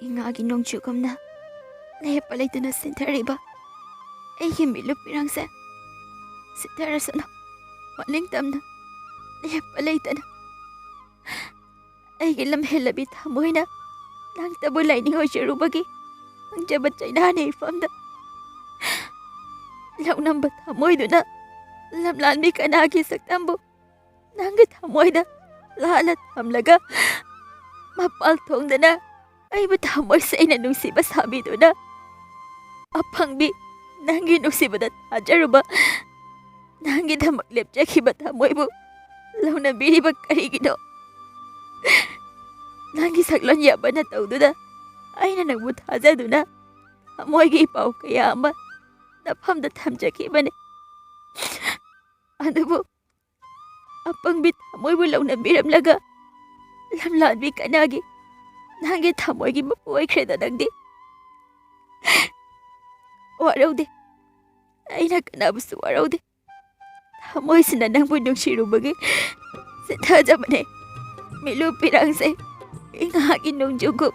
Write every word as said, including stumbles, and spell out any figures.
ꯏꯉꯥꯒꯤ ꯅꯣꯡꯖꯨꯒꯨꯝꯅ ꯂꯦꯞꯄ ꯂꯩꯇꯅ ꯁꯤꯟꯊꯔꯤꯕ ꯑꯩꯒꯤ ꯃꯤꯠꯂꯨ ꯄꯤꯔꯥꯡꯁꯦ ꯁꯤꯟꯊꯔꯁꯅꯨ꯫ ꯃꯅꯤꯡ ꯇꯝꯅ ꯂꯦꯞꯄ ꯂꯩꯇꯅ ꯑꯩꯒꯤ ꯂꯝꯍꯦꯜꯂꯕꯤ ꯊꯃꯣꯏꯅ ꯅꯪꯇꯕꯨ ꯂꯥꯏꯅꯤꯡ ꯑꯣꯏꯖꯔꯨꯕꯒꯤ ꯈꯪꯖꯕ ꯆꯩꯅꯥꯅ ꯏꯐꯝꯗ ꯂꯧꯅꯝꯕ ꯊꯃꯣꯏꯗꯨꯅ ꯂꯝꯂꯥꯟꯕꯤ ꯀꯅꯥꯒꯤ ꯁꯛꯇꯝꯕꯨ ꯅꯪꯒꯤ ꯊꯃꯣꯏꯗ ꯂꯥꯠꯂ ꯊꯝꯂꯒ ꯃꯄꯥꯜ ꯊꯣꯡꯗꯅ ꯑꯩꯕꯨ ꯊꯃꯣꯏ ꯁꯦꯡꯅ ꯅꯨꯡꯁꯤꯕ ꯁꯥꯕꯤꯗꯨꯅ ꯑꯄꯪꯕꯤ ꯅꯪꯒꯤ ꯅꯨꯡꯁꯤꯕꯗ ꯊꯥꯖꯔꯨꯕ ꯅꯪꯒꯤꯗꯃꯛ ꯂꯦꯞꯆꯈꯤꯕ ꯊꯃꯣꯏꯕꯨ ꯂꯧꯅꯕꯤꯔꯤꯕ ꯀꯔꯤꯒꯤꯅꯣ? ꯅꯪꯒꯤ ꯁꯛꯂꯣꯟ ꯌꯥꯕꯅ ꯇꯧꯗꯨꯅ ꯑꯩꯅ ꯅꯪꯕꯨ ꯊꯥꯖꯗꯨꯅ ꯊꯃꯣꯏꯒꯤ ꯄꯥꯎ ꯀꯌꯥ ꯑꯃ ꯅꯐꯝꯗ ꯊꯝꯖꯈꯤꯕꯅꯤ꯫ ꯑꯗꯨꯕꯨ ꯑꯄꯪꯕꯤ ꯊꯃꯣꯏꯕꯨ ꯂꯧꯅꯕꯤꯔꯝꯂꯒ ꯂꯝꯂꯥꯟꯕꯤ ꯀꯅꯥꯒꯤ ꯅꯪꯒꯤ ꯊꯃꯣꯏꯒꯤ ꯃꯄꯨ ꯑꯣꯏꯈ꯭ꯔꯦꯗ ꯅꯪꯗꯤ꯫ ꯋꯥꯔꯧꯗꯦ, ꯑꯩꯅ ꯀꯅꯥꯕꯨꯁꯨ ꯋꯥꯔꯧꯗꯦ꯫ ꯊꯃꯣꯏꯁꯤꯅ ꯅꯪꯕꯨ ꯅꯨꯡꯁꯤꯔꯨꯕꯒꯤ ꯁꯤꯊꯖꯕꯅꯦ꯫ ꯃꯤꯠꯂꯨ ꯄꯤꯔꯥꯡꯁꯦ ꯏꯉꯥꯒꯤ ꯅꯣꯡꯖꯨꯒꯨꯝ